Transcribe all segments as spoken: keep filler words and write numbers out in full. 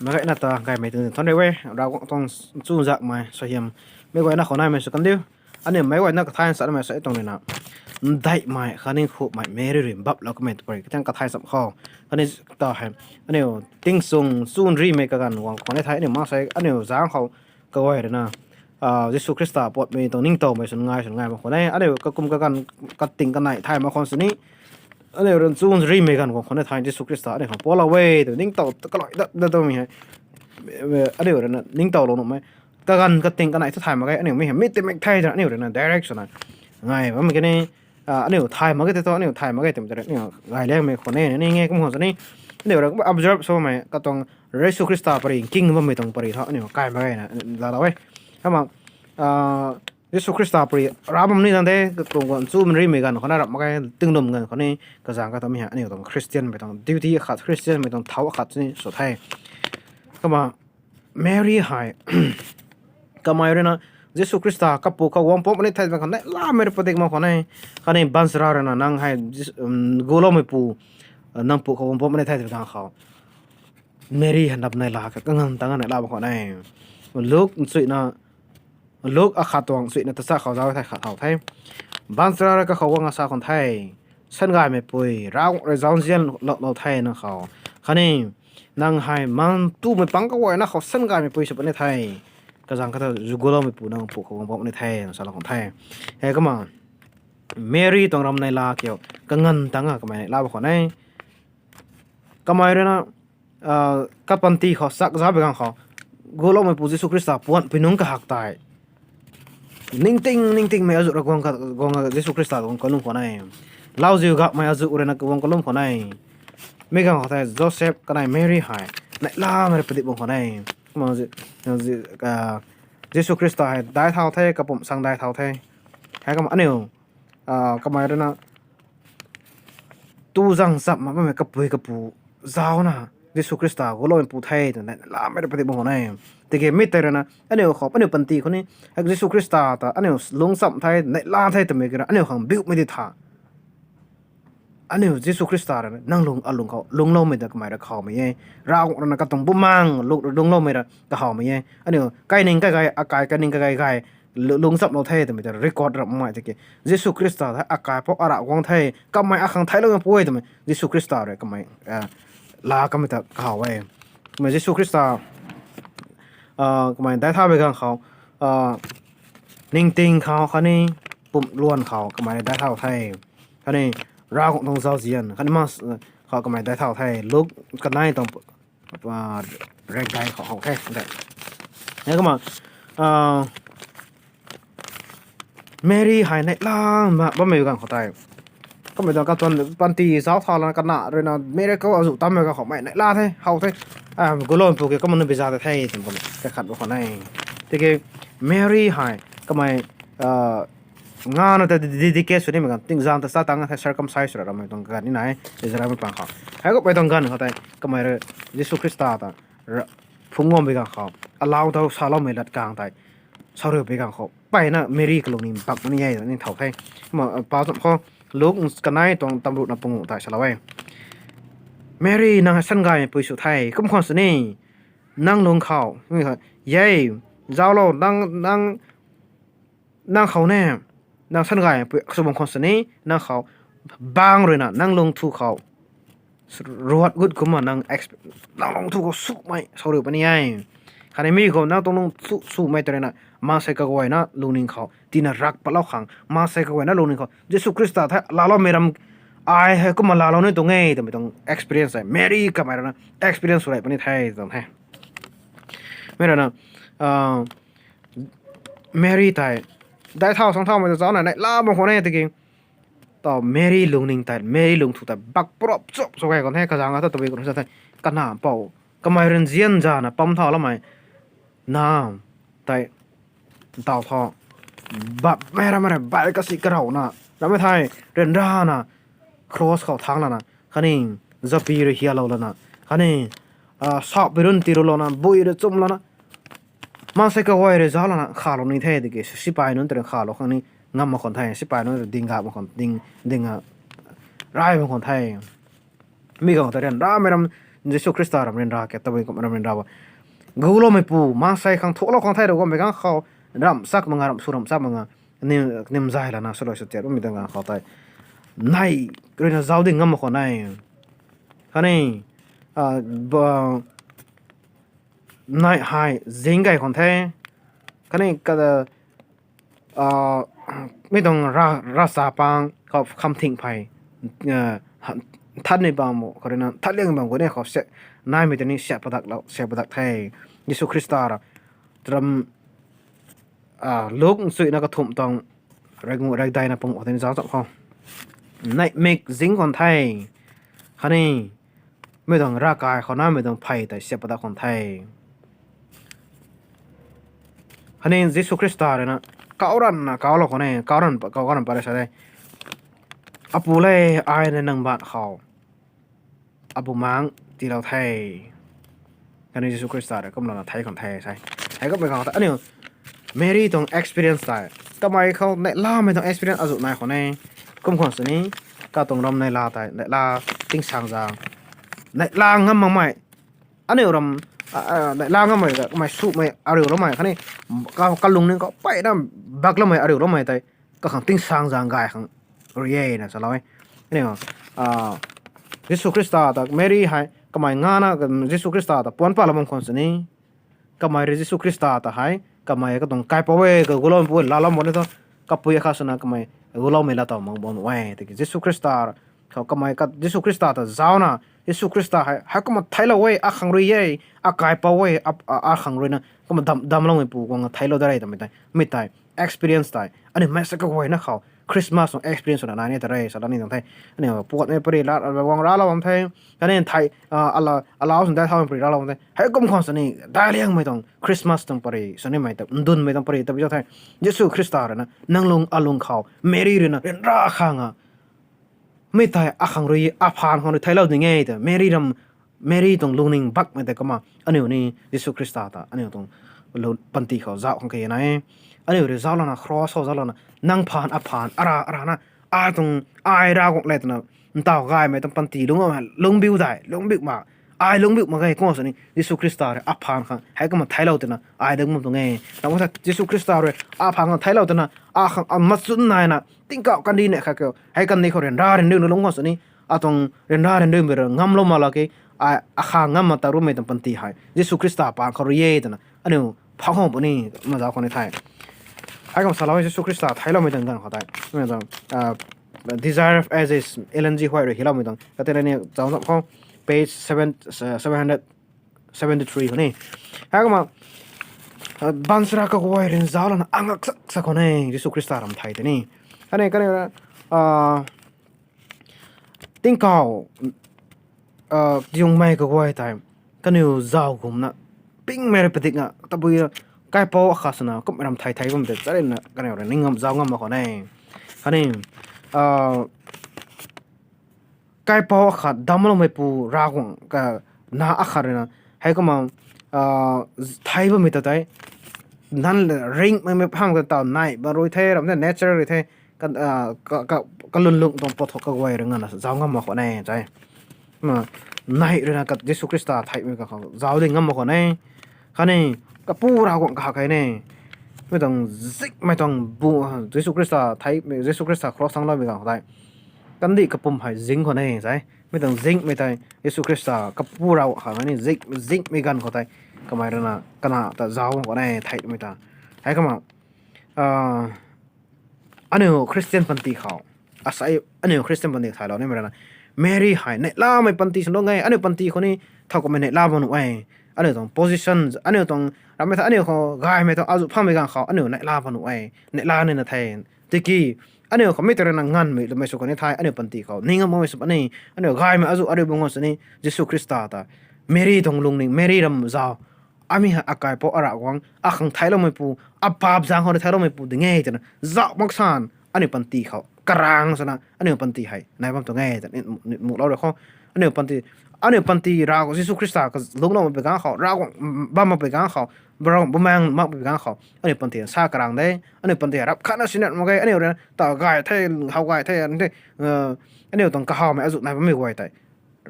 Meic guayna ta gaymei tuang than rui e, Ravguangc tuang chuzaenghmei suaihiam meic guayna khou naimei sw kan diu. Aniu meic guayna kathay nchamei sa tuang ruina, ndaihmei khatni khumei Meri rui mbaplou kamei ta pary katang kathay ncham khou, khatni ta hei aniu tingchung chunrimei kaganv guang khwan e thei, aniu maansei aniu zaeng khou kaguay ruina Jisu Khrista puatmei tuang ningtowmei swn ngai swn ngai mak khwan e. Aniu kakum kaganv kating kanei thay mak khwan sini, aniu rui chunrimei ganv guang khwan e thei Jisu Khrista aniu khang puatlou e twmei ningtow kalui dat dat twmei hei aniu ruina ningtowlou nuhmei. Kaganv kating kanei thu thay mak ge, aniu mi hei mi timik the twna aniu ruina direct swna ngai bammei kani, aniu thay mak ge tei thu, aniu thay mak ge twmei tei aniu gay liangmei khwan e ni e kum khwan sini, aniu rui observe swmei katuang Jisu Khrista pary nking bammei tuang pary tho aniu kai mak ge na laalou e. Kumna Jisu Khrista pary ra bam ni tang de, katuang guang chunrimei ganv khou na rap mak ge, tinglwm ganv khou ni, kazaeng kata mi hei aniu tuang Christianmei tuang duty akhat, Christianmei tuang thau akhat sini sw the. Kumna Meri hei kamei ruina Jisu Khrista kapu khou guang pumc puni thei twna khang neihlamei rui padik mak khwan e. Khatni baanchara ruina nang hei guloumeipu, nang pu khou guang pumc puni thei twna khang khou Meri hei nap neihla kha kanganv tangc neihla bam khwan e. Luk nchuina, Luk akhat tuang nchuina tachat khou zauc thei khat how the. Baanchara rui kakhou guang sa khwan the, Sangaymeipui, Ravguangc rui zauzian loulou the nang khou. Khatni nang hei mang tumei pang kaguayna khou Sangaymeipui sw puni the. Kazaeng kata zu guloumeipu nang pu khou guang pumc puni the na salou khwan the. Heikumna Meri tuang ram neihla kiu kanganv tangc kamei neihla bam khwan e. Kamei ruina kapanty khou chak zauc pui ganv khou, guloumeipu Jisu Khrista puanpui nungc kahak tei ningting ningtingmei azuh rui guang, guang Jisu Khrista guang kalum khwan e. Lauziu gakmei azuh ruina guang kalum khwan e. Mi ganv khou thei Joseph kanei Meri hei neihlamei rui padik bam khwan e. Kumna Jisu Khrista hei daic thau the, kapumc sang daic thau the. Heikumna aniu kamei ruina tu zaeng cham mak bammei kapui kapu zaucna Jisu Khrista guloumeipu the twna neihlamei rui padik bam khwan e. Tiki mi tei ruina aniu khou, aniu panty khou ni hei Jisu Khrista ta aniu lungc cham the, neihla the twmei kira aniu khang biumei di tha. Aniu Jisu Khrista rui nang lung alung khou lungcloumei ta kamei rui kahawmei e. Ravguangc ruina katuang bumaeng lungcloumei rui kahawmei e. Aniu kaining kagay, akai kaining kagay gay lungc chamlou the twmei ta record ramh mak tiki, Jisu Khrista hei akaipou Ravguangc the, kamei akhang theicloumeipu e twmei Jisu Khrista rui kamei laa kamei ta kahaw e. Kamei Jisu Khrista kamei daic thaumei ganv khou ningting khou khatni pumc luan khou kamei daic thau the. Khatni Ravguangc tuang zauzian khatni ma khou kamei daic thau the. Luk kanei tuang rek dai khou how the. Heikumna Meri hei neihla bammei ganv khou tei, kamei tuang katuang panty zauc thau lana kana ruina Meri khou azuh tammei ganv khou mei neihla the, how the. Guloumeipu ki kumna biza ta the twna bam kaikhat bam khwan e. Tiki Meri hei kamei ngana ta dedicate sw nimei ganv, tingzaeng ta cha tang the, circumcise sw ramei tuang ganv ni nai, Israelmei pang khou. Heikumhmei tuang ganv khou tei kamei rui Jisu Khrista ta phungc guangmei ganv khou, alau thau saloumei lat kang tei sauriupui ganv khou mpeyna Meri kalungning bak mak ni e ni thau the. Kumna pau tam khou, Luk kanei tuang tamruhna panguh tei salou e. Meri, nang hei Sangaymeipui sw the, kum khwan sini nang lung khou, e, zauclou, nang, nang nang khou ne, nang Sangaymeipui sw bam khwan sini nang khou bang ruina nang lungthu khou ruat gut kumna nang, nang lungthu khou sumei sauriu puni e. Khatni mi khou nang tuang lungthu sumei tei ruina maansei kaguayna lungning khou tina rak patlou khang, maansei kaguayna lungning khou Jisu Khrista thei laaloumei ram ai hei kumna laalou ni tuang e twmei tuang experience hei Meri kamei ruina experience sw rey puni the tuang the. Mi ruina Meri tei daic thau sang thaumei ta zaucna neihla bam khwan e tiki, taw Meri lungning tei, Meri lungthu tei bak prop chup sw gay khwan the, kazaeng kata tabui khwan sa the, kanac pou kamei rui nzian zana pam thau loumei na tei ntaw tho, bapmei ramei rui baih kasi karouna ramei thei ryanrana cross khou thangc lana khatni zapi rui hialou lana khatni sapui run tiirulouna bui rui chumlouna maansei kaguay rui zauc lana khalou ni the tiki, sipai nunc tei rui khalou khang ni ngam mak khwan the, sipai nunc rui ding gak mak khwan, ding, ding a ray mak khwan the. Mi khou tei ryanramei ram Jisu Khrista ram ryanra ke tabui kum ram ryanra ba. Guloumeipu, maansei khang thuklou khang the rui guangmei ganv khou, ramh chak mak nga, ramh sw ramh chak mak nga, ni, nim zay lana swlou sw tiat bammei tuang ganv khou tei, neih ruina zauc di ngam mak khwan e. Khatni, a, ba, neih hei zing gay khwan the. Khatni ka, a, mi tuang ra, ravchapang khou kham thing phey, a, nthanmei bam khou ruina nthanliang bam khou ni khou se, naimei tei ni siat padak lou, siat padak the. Jisu Khrista ra, ram, a, Luk nchuina kathumh tuang, rei ngu, rei daina pung khou tei ni zauc cham khou, neihmik zing khwan the. Khatni, mi tuang ravkai khou naimei tuang phey tei siat padak khwan the. Khatni Jisu Khrista ruina, kau ranna kaulou khwan e, kau ran, kau ran pat rui sa de. Apu le, ai na nang baanc khou abumaengc tiilou the. Khatni Jisu Khrista rui kumlana thei khwan the se. Hei kummei khang tei aniu Mary tuang experience tei, kamei khou neihlamei tuang experience azuh nai khwan e. Kum khwan sini, katuang ram neihla tei, neihla tingsaengzaeng, neihla ngam makmei, aniu ram, a, a, neihla ngammei, kamei sumei ariuloumei khatni, ka, kalungning khou peyna bakloumei ariuloumei tei, kakhang tingsaengzaeng gay khang rui e na salou e. Aniu, a, Jisu Khrista ta Mary hei kamei ngana, Jisu Khrista ta puanc palou bam khwan sini, kamei rui Jisu Khrista ta hei kamei katuang kaipouc e, kaguloumeipu e laalou bam ni thu, kapui akhat swna kamei guloumei laatow mak bam e. Tiki Jisu Khrista khou kamei ka, Jisu Khrista ta zaucna, Jisu Khrista hei, hei kumna theiclou e, akhang rui e, akaipouc e, a, a, akhang ruina kumna dam, damcloumeipu guang theiclou da re twmei tei, mi tei experience tei aniu mei sa kaguayna khou Christmas tuang experience swna nai ni ta re sa dat ni tuang the. Aniu puatmei pary la, guang raclou bam the. Khatni thei, a, ala, alau swn dai thaumei pary raclou bam the. Hei kum khwan sini, daic liangmei tuang Christmas tuang pary, swnimei ta, ndunmei tuang pary tabui zauc the. Jisu Khrista ruina nang lung alung khou Mary ruina ryanra khang a, mi tei akhang rui, aphaan khang rui theiclou ding e ta Mary ram, Mary tuang lungning bakmei tei kumna aniu ni Jisu Khrista ta aniu tuang lu, panty khou zauc khang khe na e. Aniu rui zauclouna, cross khou zauclouna, nang phaan, aphaan, ara, arana, a tuang, ai Ravguangc le twna ntaw gaymei tuang panty lungc, lungcbiu dai, lungcbiu ma, ai lungcbiu mak ge kum sini Jisu Khrista rui aphaan khang hei kumna theiclou twna ai dang bam tuang e. Ram sa Jisu Khrista rui aphaan khang theiclou twna, akhang, a, machun naina tingkauh kandih nei khat khou, hei kandih khou ryanra ryanriuna lungc khwan sini, atuang ryanra ryanriumei rui ngamlou mak lak ke, a, akhang ngam ma ta rumei tuang panty hei Jisu Khrista paan khou rui e twna aniu phang khang puni, mazauc khou ni the. Hei kum salou e, Jisu Khrista theicloumei tuang ganv khou tei, mi tuang, a, Desire of Ages, Ellen G. White rui hyloumei tuang, katina ni zauc zauc khou, page seven, seven hundred seventy three khou ni. Hei kumna, a, baanchara kaguay rui zauclouna angak sak sak khwan e, Jisu Khrista ram thei tei ni. Khatni, khatni, a, tingkauh, a, tiungmei kaguay tei kaniw zauc kumna pingmei rui padikna tabui kaipouc akhat swna kumna ram thei thei bam tei charynna kaniw rui ning ngam, zauc ngam mak khwan e. Khatni, a, kaipouc akhat damcloumeipu Ravguangc ka, na akhat ruina, hei kumna, a, thei bammei ta tei, nan ringhmei mei phang ta taw nai bam rui the, ram the, nature rui the, ka, a, ka, ka, kalwnlung tuang puatthuk kaguay rui ngana zauc ngam mak khwan e, tei. Na, neih ruina ka Jisu Khrista theimei ka khou zauc di ngam mak khwan e. Khatni, kapu Ravguangc kahak khe ni. Mi tuang zingmei tuang bu, Jisu Khrista thei, Jisu Khrista cross thangloumei ganv khou tei, kandih kapwm hei zing khwan e, tei. Mi tuang zingmei tei Jisu Khrista kapu Ravguangc kahak ni zing, zingmei ganv khou tei, kamei ruina kana ta zauc khwan e, theimei ta. Hei kumna, a, aniu Christian panty khou, asei aniu Christian panty thaylou nimei rana, Mary hei neihlamei panty sw nung e, aniu panty khou ni thow kummei neihla bam nuh e. Aniu tuang position, aniu tuang rammei tha, aniu khou gaymei tuang azuh phammei ganv khou aniu neihla bam nuh e, neihla nina the. Tiki aniu khou mi tei ruina nganvmei twmei sw khou ni the, aniu panty khou ning ngam makmei sw puni, aniu gaymei azuh ariu bam khwan sini Jisu Khrista ta, Mary tuang lungning, Mary ram zauc, ami hei akaipouc Ravguangc, akhang theicloumeipu, apaap zaeng khou rui theicloumeipu ding e twna zauc mak san, aniu panty khou karang swna aniu panty hei nai bam tuang e twna muhlou rui khou, aniu panty, aniu panty Rav Jisu Khrista kalungclou makpui ganv khou, Ravguangc bam makpui ganv khou, Ravguangc bumaeng makpui ganv khou aniu panty sa karang de. Aniu panty rap khatna sinet mak ge, aniu rui ta gay the, how gay the, aniu tuang kahawmei azuh nai bammei guay tei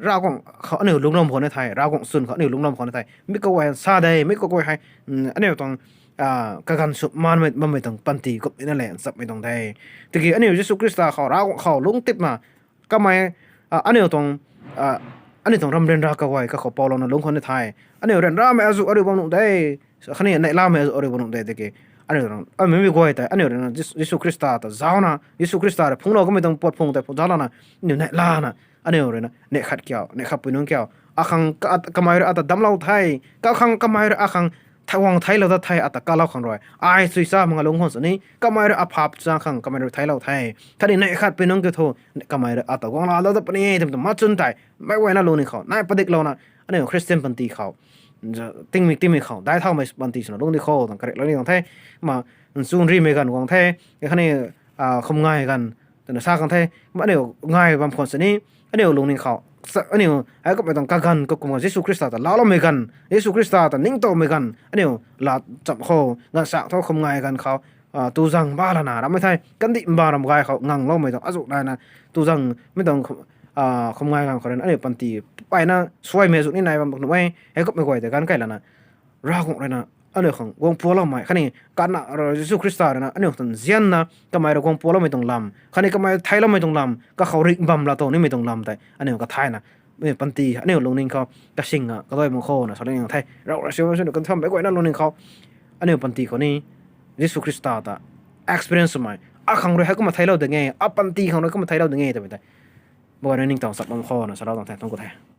Ravguangc khou aniu lungclam khou ni the, Ravguangc chwn khou aniu lungclam khou ni the. Mi kaguay sa de, mi kaguay hei, aniu tuang kaganv sw manmei bammei tuang panty kumhna le nchammei tuang de. Tiki aniu Jisu Khrista khou, Ravguangc khou lungctipna, kamei, aniu tuang, aniu tuang ram ryanra kaguay kakhou poulouna lungc khou ni the. Aniu ryanramei azuh ariu bam nuh de. Khatni neihlamei azuh ariu bam nuh de tiki, aniu, amimi guay tei aniu ruina Jis- Jisu Khrista ta zauna, Jisu Khrista rui phungclou kamei tuang puat phung tei phungc zaulana, aniu neihlana, aniu ruina neih khat kiu, neih khat pui nungc kiu, akhang ka- kamei rui ata damclou the, kakhang kamei rui akhang thei guang theiclou dat the ata kalou khang rui ai chuy cha mak nga lungc khwan sini, kamei rui aphap cha khang kamei rui theiclou the. Khatni neih khat pui nungc kiu thu, kamei rui ata guang laalou dat puni twmei tuang machun tei meic guayna lungning khou nai padiklouna, aniu Khristian panty khou, tingmik tingmik khou daic thaumei panty swna lungc di kho twna kariklou ni tuang the. Ma, nchun rimei ganv guang the, khatni khum ngai ganv twna sa khang the. Ma aniu ngai bam khwan sini, aniu lungning khou, aniu heikumhmei tuang kaganv kakum ganv Jisu Khrista ta laaloumei ganv, Jisu Khrista ta ningtowmei ganv aniu laa cham khou, ganv sa thu khum ngai ganv khou, tuzang ba lana rammei the, kandih mba ram gay khou ngangloumei tuang azuh naina, tuzang mi tuang khum ngai ganv khou ruina aniu panty peyna suaimei azuh ni nai bam nuh e. Heikumhmei guay tei ganv kai lana, Ravguangc ruina aniu khang guang pualoumei khatni kana Jisu Khrista ruina aniu khang nzianna, kamei rui guang pualoumei tuang lam khatni kamei theicloumei tuang lam, kakhou ringh bam la tuang nimei tuang lam tei aniu kathayna, mi panty aniu lungning khou kasing a kadai mak khou na salou ni tuang the. Rav rasiam sw nu kan thammei guayna lungning khou, aniu panty khou ni Jisu Khrista ta experience swmei, akhang rui heikumna theiclou ding e, apanty khang rui kumna theiclou ding e twmei tei meic guayna ningtow chak bam khou na salou tuang the, thangc ku the.